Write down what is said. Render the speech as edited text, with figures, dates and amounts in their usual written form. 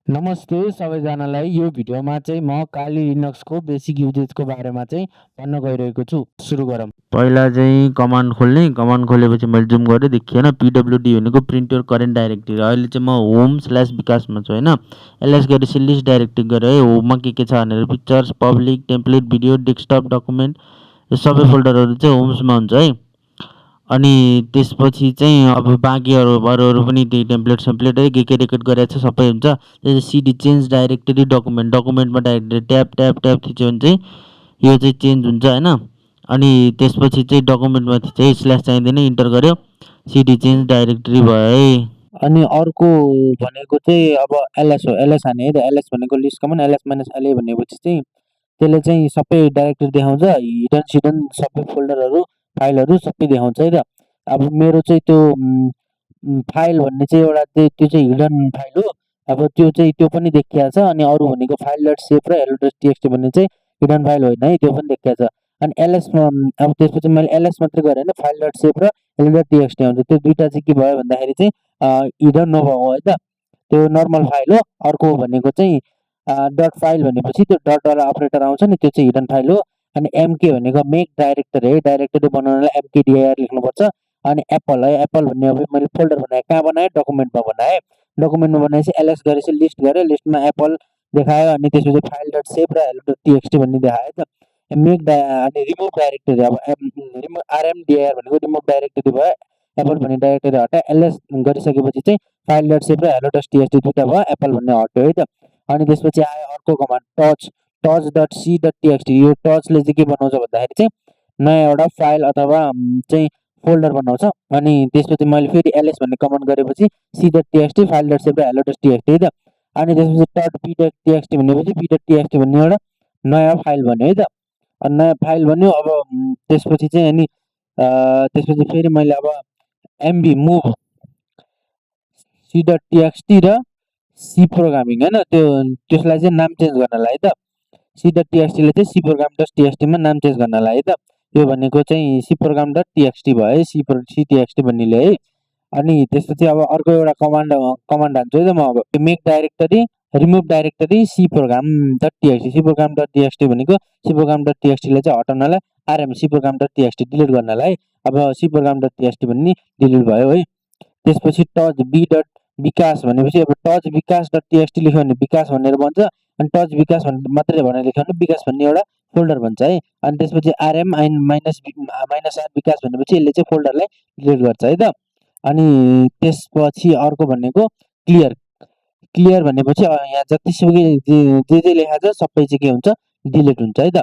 नमस्ते सबैजनालाई। यो भिडियोमा चाहिँ म काली लिनक्सको बेसिक युजेजको बारेमा चाहिँ भन्न गइरहेको छु। सुरु गरौँ। पहिला चाहिँ कमान्ड खोल्ने, कमान्ड खोलेपछि मैले जुम गरेँ देखिएन। पिडब्ल्युडी भनेको प्रिन्ट योर करेन्ट डाइरेक्टरी। अहिले चाहिँ म होम/विकासमा छु होइन। एलएस गरेपछि लिस्ट डाइरेक्टरी गरेँ है। होममा के छ भनेर pictures, public, template, video, desktop, document यो सबै फोल्डरहरू चाहिँ होम्समा हुन्छ है। अनि त्यसपछि चाहिँ अब बाँकी अरू पनि त्यही टेम्प्लेट है के रेकर्ड गरेको छ सबै हुन्छ। त्यसपछि सिडी चेन्ज डाइरेक्टरी डकुमेन्टमा डाइरेक्टरी ट्याप थिच्यो भने चाहिँ यो चाहिँ चेन्ज हुन्छ होइन। अनि त्यसपछि चाहिँ डकुमेन्टमाथि चाहिँ स्ल्यास चाहिँदैन, इन्टर गर्यो, सिडी चेन्ज डाइरेक्टरी भयो है। अनि अर्को भनेको चाहिँ अब एलएस हो। एलएस हाने है त। एलएस भनेको लिस्ट कमन -LA भनेपछि चाहिँ त्यसले चाहिँ सबै डाइरेक्टरी देखाउँछ, हिडन सिडन सबै फोल्डरहरू फाइलहरू सबै देखाउँछ है त। अब मेरो चाहिँ त्यो फाइल भन्ने चाहिँ एउटा त्यो चाहिँ हिडन फाइल हो। अब त्यो पनि देखिया छ। अनि अरू भनेको फाइल डट सेभ र हेलो डट टीएक्सटी भन्ने चाहिँ हिडन फाइल होइन है, त्यो पनि देखिया छ। अनि एलएसमा अब त्यसपछि मैले एलएस मात्रै गरेँ होइन, फाइल डट सेभ र हेलो डट टीएक्सटी आउँछ। त्यो दुईवटा चाहिँ के भयो भन्दाखेरि चाहिँ हिडन नभएको है त, त्यो नर्मल फाइल हो। अर्को भनेको चाहिँ डट फाइल भनेपछि त्यो डटवाला अपरेटर आउँछ नि, त्यो चाहिँ हिडन फाइल हो। अनि एमके भनेको मेक डाइरेक्टरी है। डाइरेक्टरी बनाउनलाई एमकेडिआर लेख्नुपर्छ। अनि एप्पल है, एप्पल भन्ने अब मैले फोल्डर बनाएँ। कहाँ बनाएँ? डकुमेन्टमा बनाएँ। डकुमेन्टमा बनाएपछि एलएस गरेपछि लिस्ट गरेँ, लिस्टमा एप्पल देखायो। अनि त्यसपछि फाइल डट सेभ र हेलो डट टीएक्सटी भन्ने देखायो त। अनि रिमुभ डाइरेक्टरी अब आरएमडिआर भनेको रिमुभ डाइरेक्टरी भयो। एप्पल भन्ने डाइरेक्टरी हटायो। एलएस गरिसकेपछि चाहिँ फाइल डट सेभ र हेलो डट टीएक्सटी दुईवटा भयो, एप्पल भन्ने हट्यो है त। अनि त्यसपछि आयो अर्को command touch dot C dot TXT. यो टचले चाहिँ के बनाउँछ भन्दाखेरि चाहिँ नयाँ एउटा फाइल अथवा चाहिँ फोल्डर बनाउँछ। अनि त्यसपछि मैले फेरि एलएस भन्ने कमान्ड गरेपछि C dot TXT, file dot save र हेलो डट टीएक्सटी है त। अनि त्यसपछि डट बी डट टीएक्सटी भनेपछि बी डट टीएक्सटी भन्ने एउटा नयाँ फाइल बन्यो है त। अनि नयाँ फाइल बन्यो। अब त्यसपछि चाहिँ अनि त्यसपछि फेरि मैले अब MB move C dot TXT र सी प्रोग्रामिङ होइन, त्यसलाई चाहिँ नाम चेन्ज गर्नलाई है त। सी डट टीएक्सटीले चाहिँ सी प्रोग्राम डट टीएक्सटीमा नाम चेन्ज गर्नलाई है त। यो भनेको चाहिँ सी प्रोग्राम डट टीएक्सटी भयो है, सी टीएक्सटी भन्नेले है। अनि त्यसपछि अब अर्को एउटा कमान्ड हान्छु है त म। अब make directory remove directory C program dot TXT. C program dot TXT भनेको सी प्रोग्राम डट टीएक्सटीलाई चाहिँ हटाउनलाई RM C program dot TXT delete गर्नलाई अब सी प्रोग्राम डट टीएक्सटी भन्ने डिलिट भयो है। त्यसपछि टच बी डट विकास भनेपछि अब टच विकास डट टीएक्सटी लेख्यो भने विकास भनेर बन्छ। अनि टच विकास मात्रै भनेर लेख्यो भने विकास भन्ने एउटा फोल्डर बन्छ है। अनि त्यसपछि आरएम माइनस आर विकास भनेपछि यसले चाहिँ फोल्डरलाई डिलिट गर्छ है त। अनि त्यसपछि अर्को भनेको क्लियर भनेपछि यहाँ जतिसुकै जे लेखा छ सबै चाहिँ के हुन्छ? डिलिट हुन्छ है त।